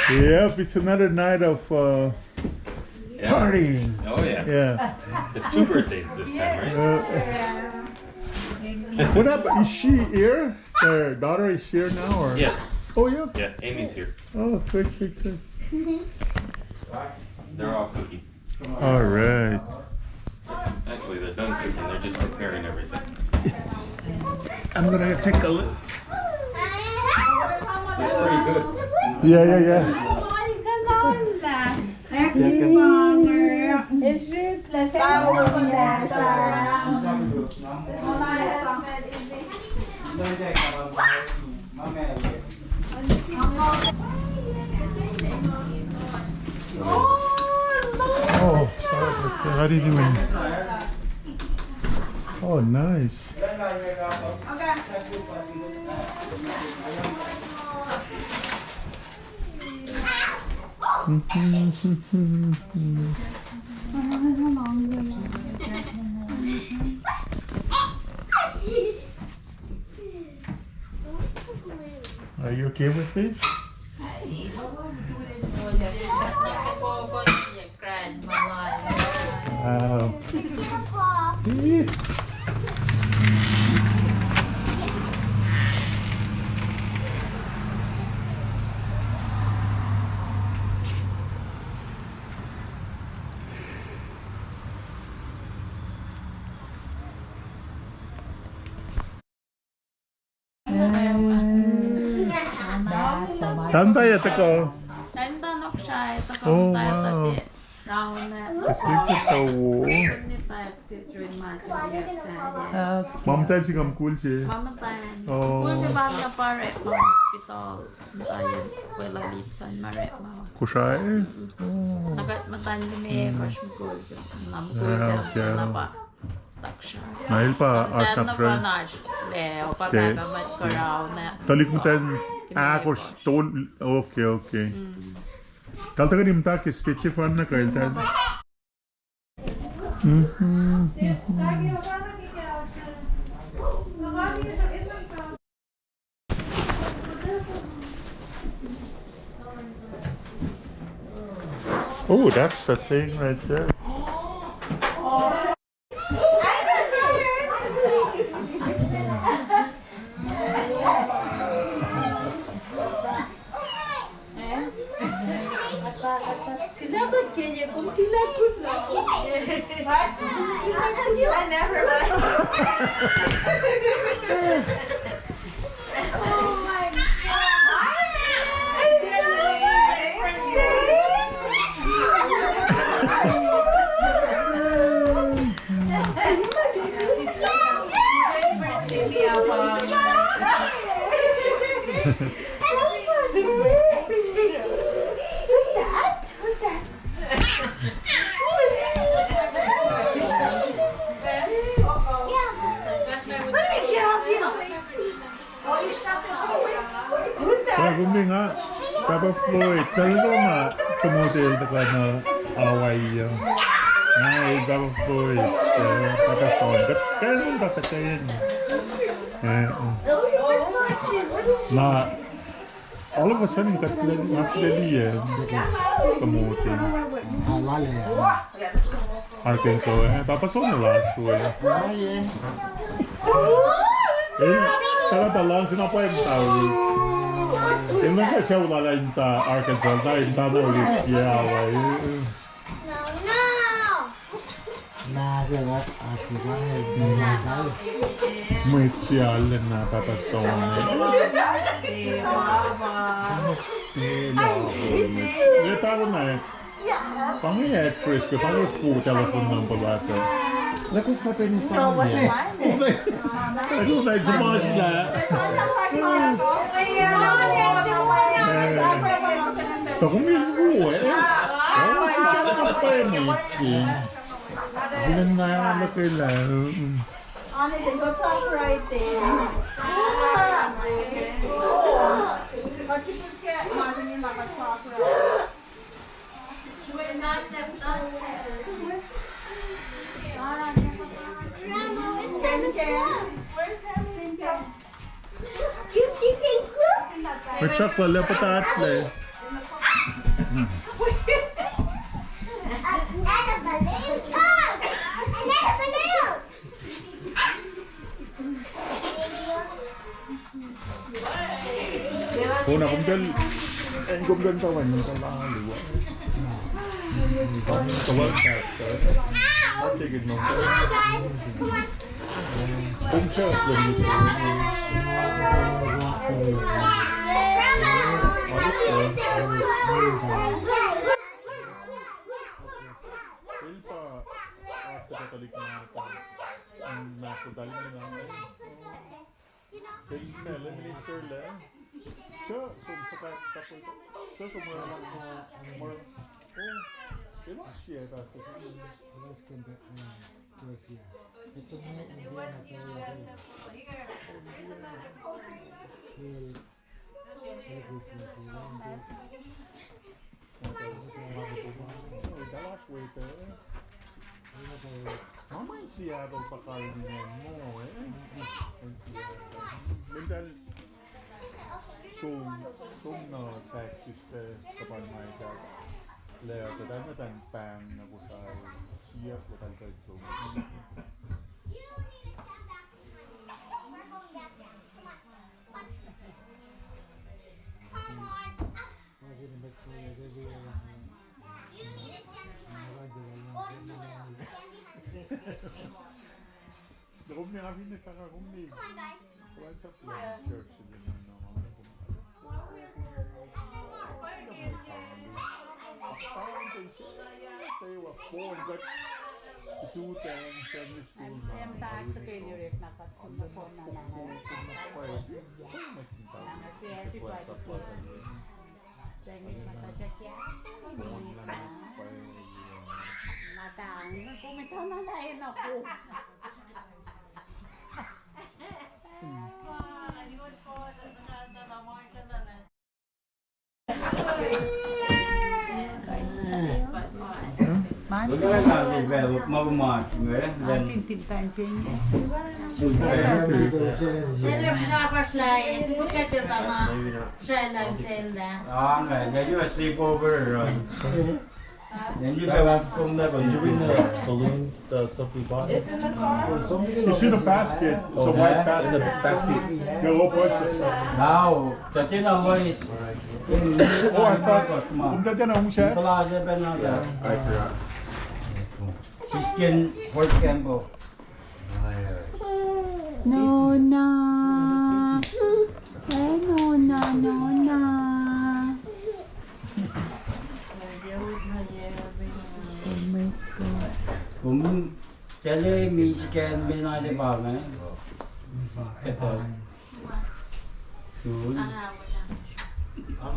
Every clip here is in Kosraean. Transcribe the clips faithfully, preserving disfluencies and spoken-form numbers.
Yep, it's another night of uh, Yeah. partying. Oh, yeah. Yeah. It's two birthdays this time, right? Uh, what happened? Is she here? Her daughter is here now, or? Yes. Oh, yeah? Yeah, Amy's here. Oh, good, good, good. They're all cooking. All right. Actually, they're done cooking. They're just preparing everything. I'm gonna take a look. That's pretty good. Yeah, yeah, yeah. Oh, how are you doing? Oh, nice. Are you okay with this? Wow. Tanta ya tako. Tanta noksai tako. Oh, wow. Mom, dad, singam kulse. Mom, dad. Oh. Kulse pa na pare pa hospital. Muhta in, wela lip san ma rek ma. Kosrae? Nakat muhta in lime, kosr mukul se, na mukul se, na pa. Taksha. Na el pa oasr na pa oasr le, opa papa mat karauna. Tuhlihk muhtwacn, ah, kosr tol, okay, okay. Tal tuhkweni muhta ke stage se fanna kael tal. Oh, that's the thing right there. I never was. Oh my God. Who's that? Who's that? Let me get off you. Who's that? Well, good morning, uh, Papa Floyd. Tell them, uh, the motel, the kind of Hawaii, uh, hi, Papa Floyd, uh, Papa Floyd. But tell them about the kind. Uh, uh. Nah. All of a sudden, kuht lal, kuht lal, eh, promoting. Ah, lal, eh, Arkansas, eh, Papa Sony lal, sure. Ah, yeah. Eh, sala pa lal, sina pa em tau. Eh, na ka siya lal in ta Arkansas, ta in ta na ulit, yeah, why? No, no. Mwet se arulacna Papa Sony. Mwet se arulacna. Pangea address, pangea full telephone number lata. Like, what's that any sound? Like, what's that sound? Tohkoh mi luo, eh? Oh, it's not like a family thing. Bilen na ya luhkwelah. Honey, they go top right there. But you can get money in like a top right. Ken Ken. Where's Henry? Ken Ken. You think they cook? Chuck lah lepatat le. Kona komtal, en komtal tawan, komtal lalu. Tawan factor. I'll take it, no. Come on, guys. Come on. Kom siyuck lom. Grandma, come here. El pa, ah, Catholic na, mm, na, Catholic na. Sel, sel minister lac. Sel som, sel som, sel som, oh, el oasr sie, pastor. Ma ma in Seattle pa karihngihn acn mo, eh? In Seattle. Mental som, som na Texas, eh, kapan ma ita. Lah, kuht muhta pahng na kuhtuh, siyuck kuhtuh som. Come on. You need to stand behind. Or someone else, stand behind me. Kom ne, kom ne. Come on, guys. What's up, Lance Church? I said, Mark. They were born, but two times, seven. Then you guys come back and you bring the balloon, the stuff we bought. It's in the car. It's in a basket. It's a white basket. In the back seat. Yeah, we'll push it. Now, the thing always. Oh, I thought. Kom ta tena use? I forgot. Sisken Fort Campbell. Nona. Eh, nona, nona. Oh my God. Kom tele mi sisken me na se pa me. Kete. Sun.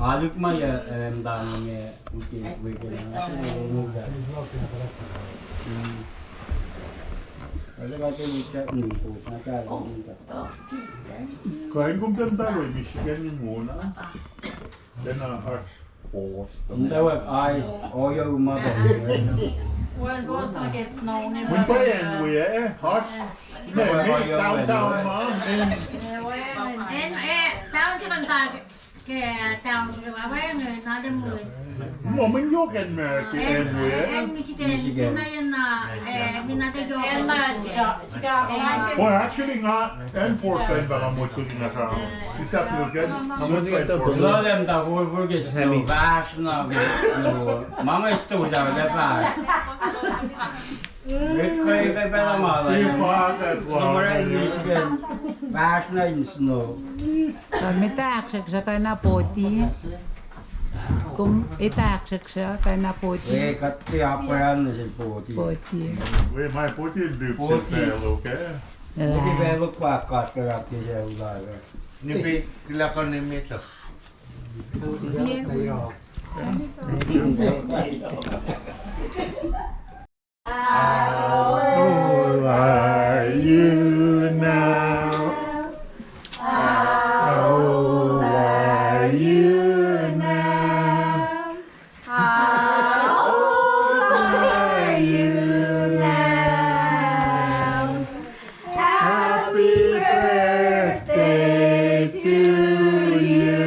Aluk ma ya, em, tanong ya, uke, uke na, sun, uke na. Hmm. Aluk ma te uke, hmm, kus na ka, hmm, ka. Kuh in kom tentang Michigan in wona? Then, uh, Hutch. Nta wek ice, oyo ma. Well, it was like it's snow. Mun pa en we, eh, Hutch. Ne, ne, downtown ma, en. En, eh, downtown tak, ke downtown, wa, wa, nge, na de mus. Mo, mun yohk en America, en we, eh. En Michigan, Michigan. Na, na, eh, mi na de yohk en Michigan. Well, actually, nga, acn Portland pa nga motko na ka. Sisap luken, nga motko Portland. Lolem ta wurwur ke snow, fahsr na ke snow. Ma inge snow ta, ta fahsr. Ret koi ke pacl ma la. Ti pa ke kwa. Number in Michigan. Fahsr na in snow. Kom etuh ahksahk sahk na poti. Kom etuh ahksahk sahk na poti. Eh, kuht tiac apkuhran nuh sel poti. Poti. We, ma poti in dip sel poti. Poti pacl pa kuht kuh rak ke sel ulalo. Nipi, kila kon nimeto. How old are you now? How old are you now? How old are you now? Happy birthday to you.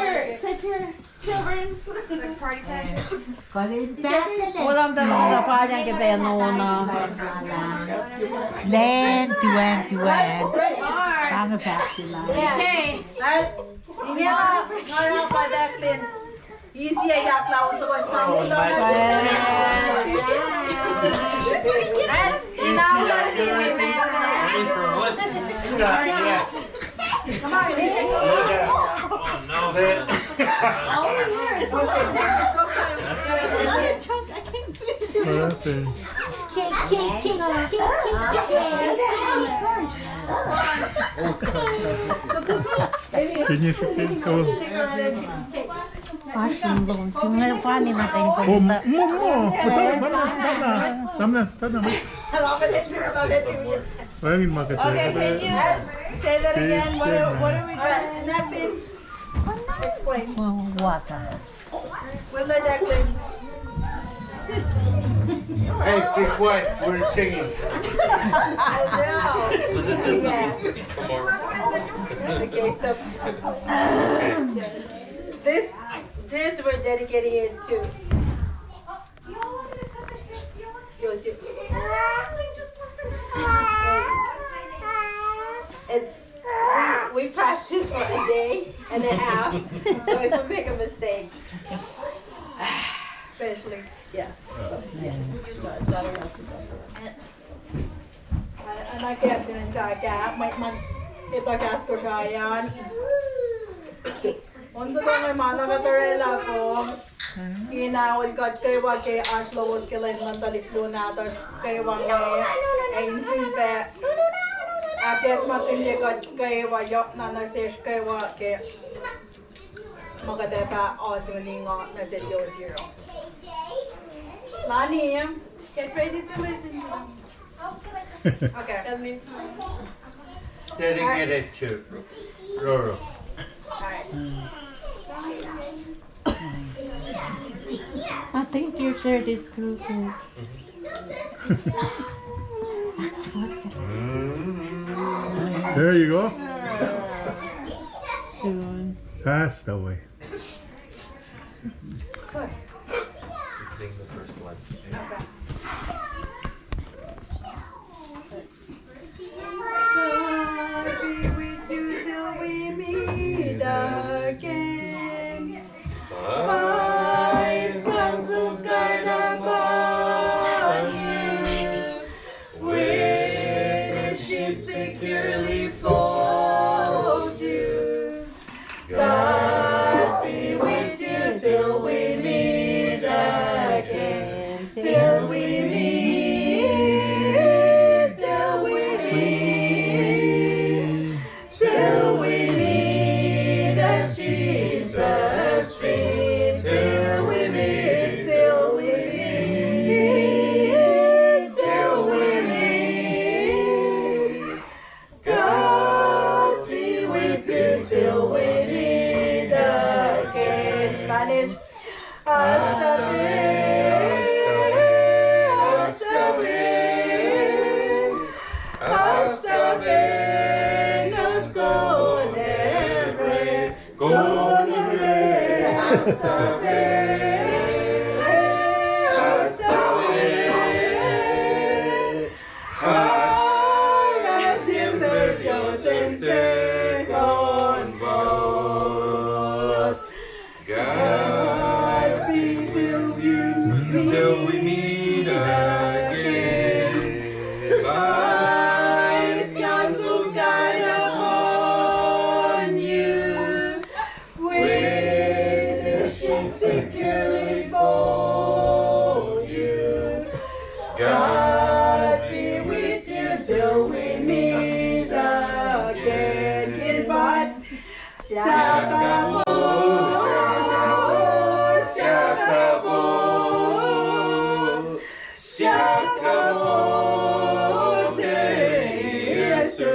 your, take your children's. Like party package. Kuloh ma luhlahp, pahyang ke pacl nohfohn. Len, tuan, tuan. Sang a pack sila. Jay. Ingena, nga pa Jacqueline. Easy, I got now to go. Come on, come on. All over here. It's okay. Chunk, I can't see. What happened? Cake, cake, cake, cake, cake, cake. Can you feel it? Oasr in lom, tu nga funny na teng. Oh, mo, mo. Tamna, tamna, tamna. Wacngihn ma kuht. Okay, can you say that again? What are, what are we doing? Nothing. Explain. Water. We'll let that go. Hey, guess what? We're singing. I know. Was it this? Yeah. Tomorrow. Okay, so this, this we're dedicating it to. It's, we, we practice for a day and a half, so if we make a mistake, especially, yes. So, yeah. Use that, that. And I can't do that. My, my, it's like a social. Once again, my mother got the red apple. Ina ol kuht kwewa ke oasr lowos ke lwen luhn tuhlihk lun nahtuhsr kwewa inge, ac in sulpac ahkacsmakihnye kuht kwewa yohk na nuh sesr kwewa ke ma kuht ac fah ohsun inge nuh sel Yosiro. Lani, get ready to listen. Okay. Dedicate it to Roro. All right. I think you share this group too. There you go. Soon. Passed away. Sing the first line. God be with you till we meet again. By his counsel's guide and by you, with his sheep securely fold you. God be with you till we meet again. Till we meet, till we meet, till we meet at Jesus' feet. Till we meet, till we meet, till we meet. God be with you till we meet again. Spanish. Hasta ver, hasta ver, hasta vernos con el Rey, con el Rey. Hasta ver, hasta ver. Para siempre Dios esté con vos. God be with you till we meet again. By his counsel's guide upon you. With his sheep securely fold you. God be with you till we meet again. Gilbert. Siakamo, siakamo, siakamo, Jesu.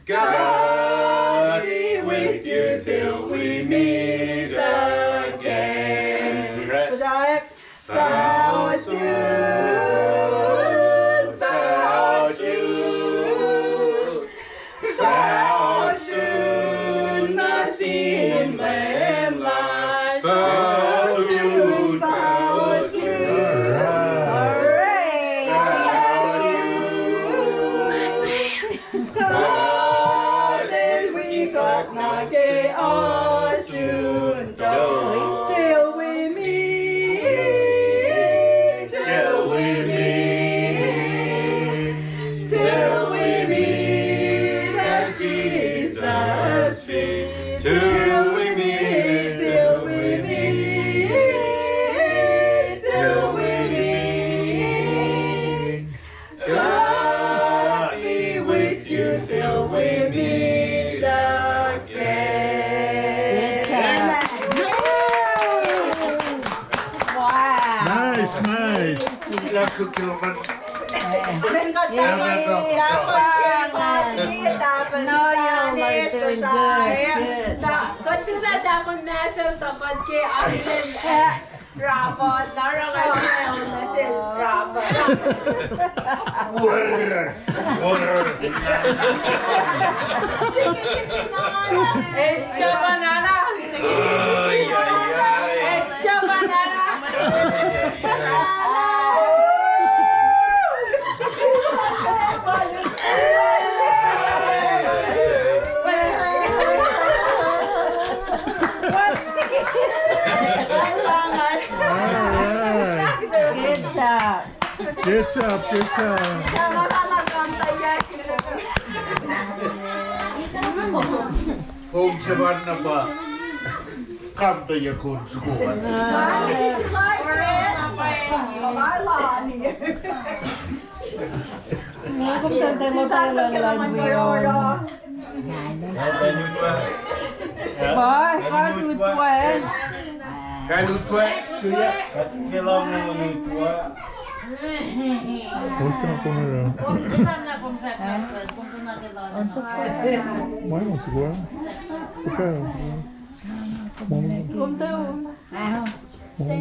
All right. God el wi kuht nuh ke ohsun tui, till we meet, till we meet, till we meet at Jesus' feet, till we meet, till we meet, till we meet. God be with you till we meet again. Good job. Wow. Nice, nice. That's a good one. No, you are doing good, good. Kuht tuh tahfuh nahtuhl tuh kuht ke amen. Robert, na rangaul na sel Robert. Water, water. Echo banana. Echo banana. All right. Good job. Good job, good job. Kom sefanna pa. Kamtuh ya kom soko. Bye, guys, with what? Kailut we. Osta na kom ra. Why not? Why? Okay. Kom down. Kom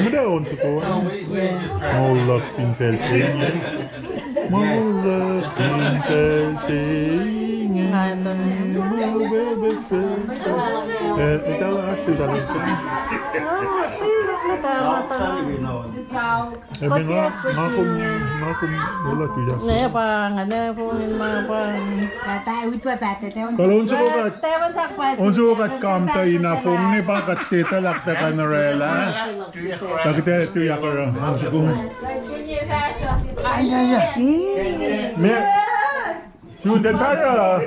ita on soko. Moulak fin facl se inge. Moulak fin facl se inge. Eh, ita lah aksi talah. Ebe nga, nga kom, nga kom, wala tuyak. Ne pa, nga ne pon ma pa. Kalo on soko kuht. On soko kuht kamtuh ina fong ne pa kuht te tuh laktuh kan orwaclah. Tuh kuht tuyak oruh on soko. Ai, ai, ai. Me. Dude, that better.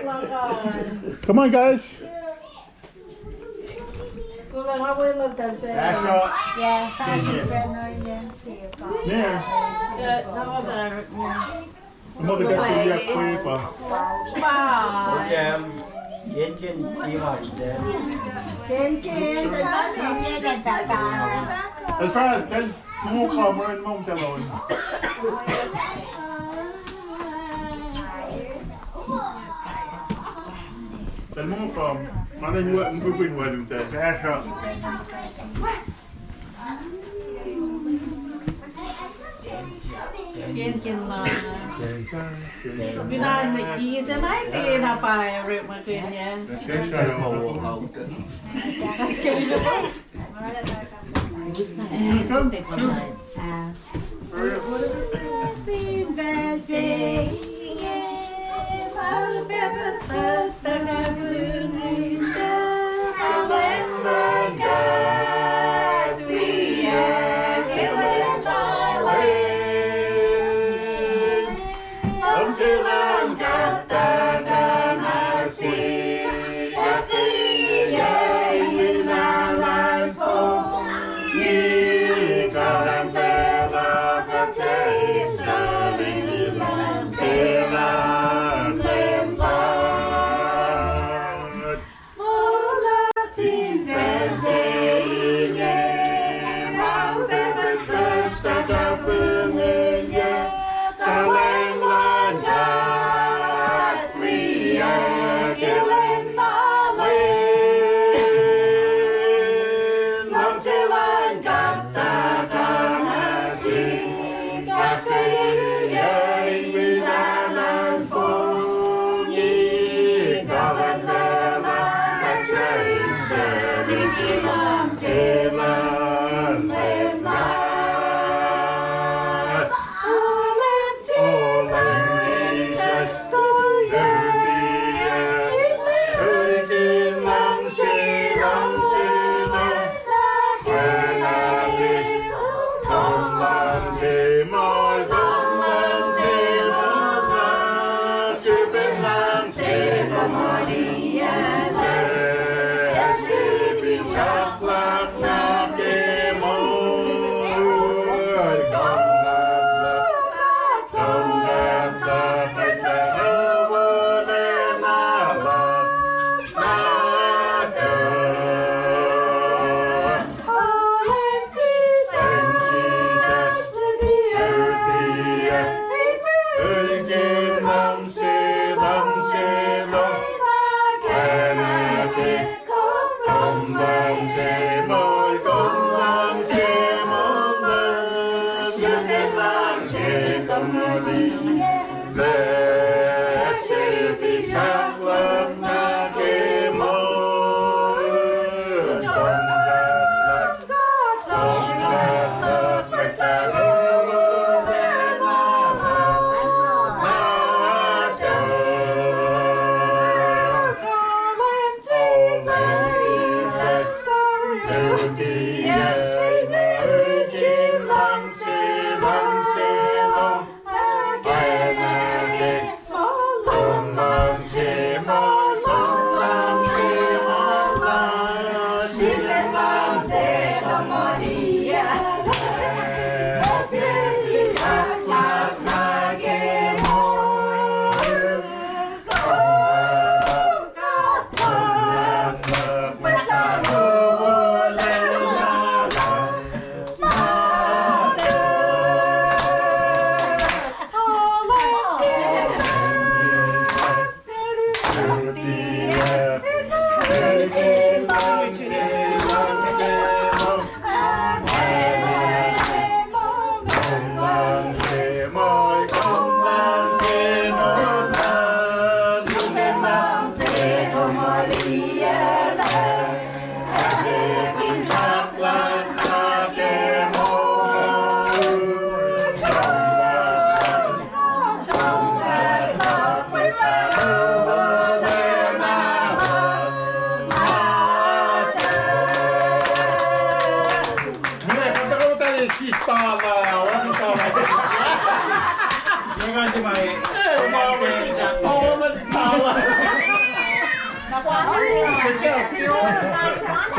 Come on, guys. Kulang away lang tayo sa. Asha. Yeah, fashion friend na yun. There. Yeah, no, no, no. Mo kita tuyak ko pa. Wow. Yeah. Ken ken, ken ken, ken ken. That's right. Then you come and mom tell on. Tal mo kam, mana in wa, in kukuin wa dum tal. Sasha. Ken ken la. Mina na isa na ite na pa ere makin ya. Sasha.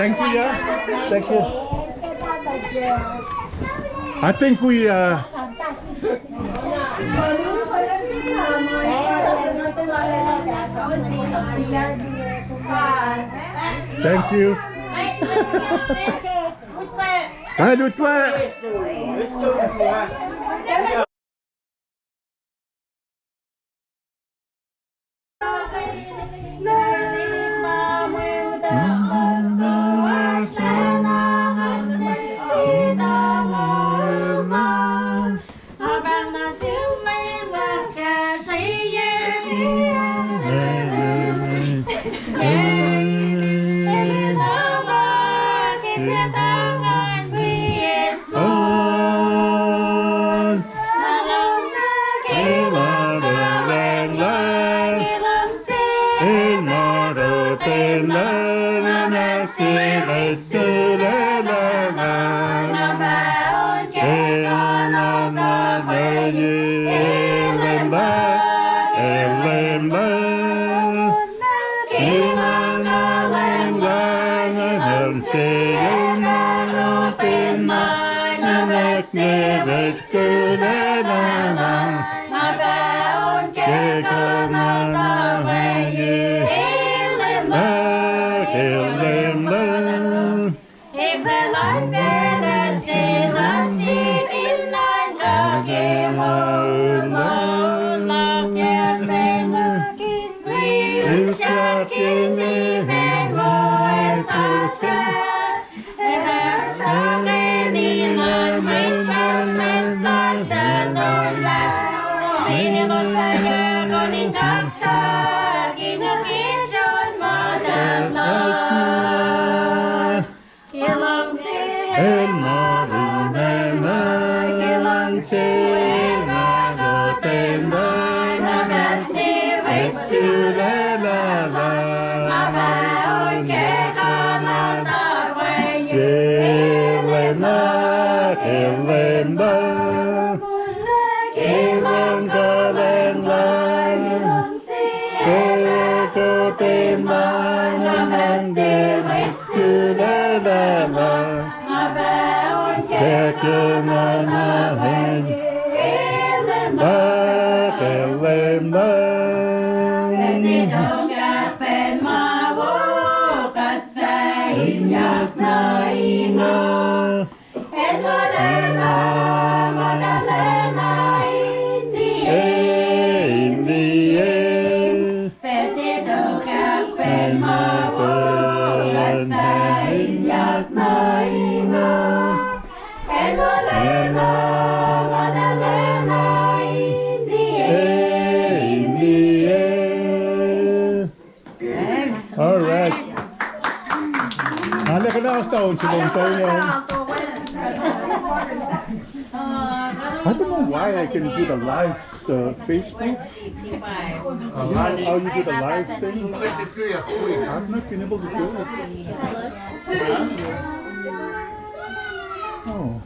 Thank you, yeah. Thank you. I think we, uh, thank you. Kai lutwe. Ke Leum na, ke Leum na, ke luhng kuhlwacng lal, ke kotwen na, na nuh ke mwet sulaclah, ke ke na na, ke Leum na. All right. Nga lah kuhnahoslah on se lom tari. I don't know why I can do the live, the Facebook. You know how you do the live thing? I've not been able to do it. Oh.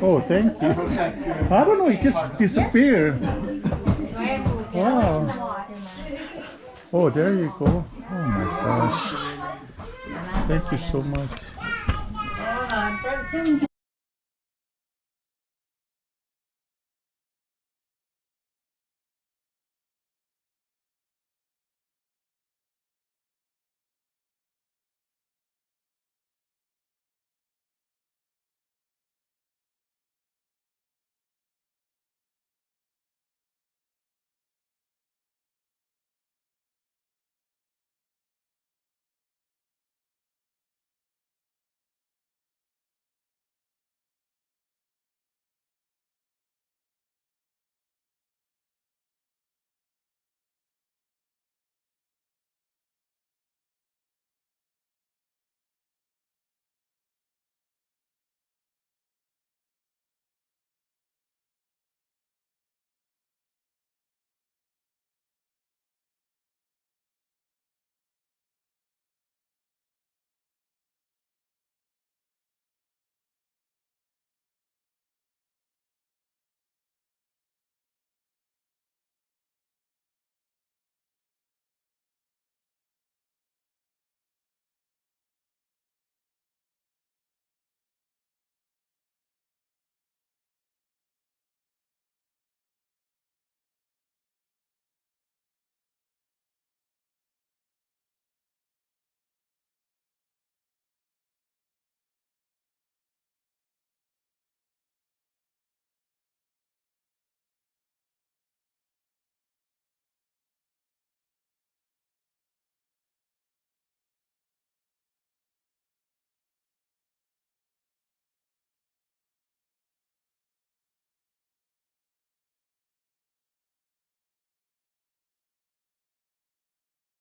Oh, thank you. I don't know, it just disappeared. Wow. Oh, there you go. Oh my gosh. Thank you so much.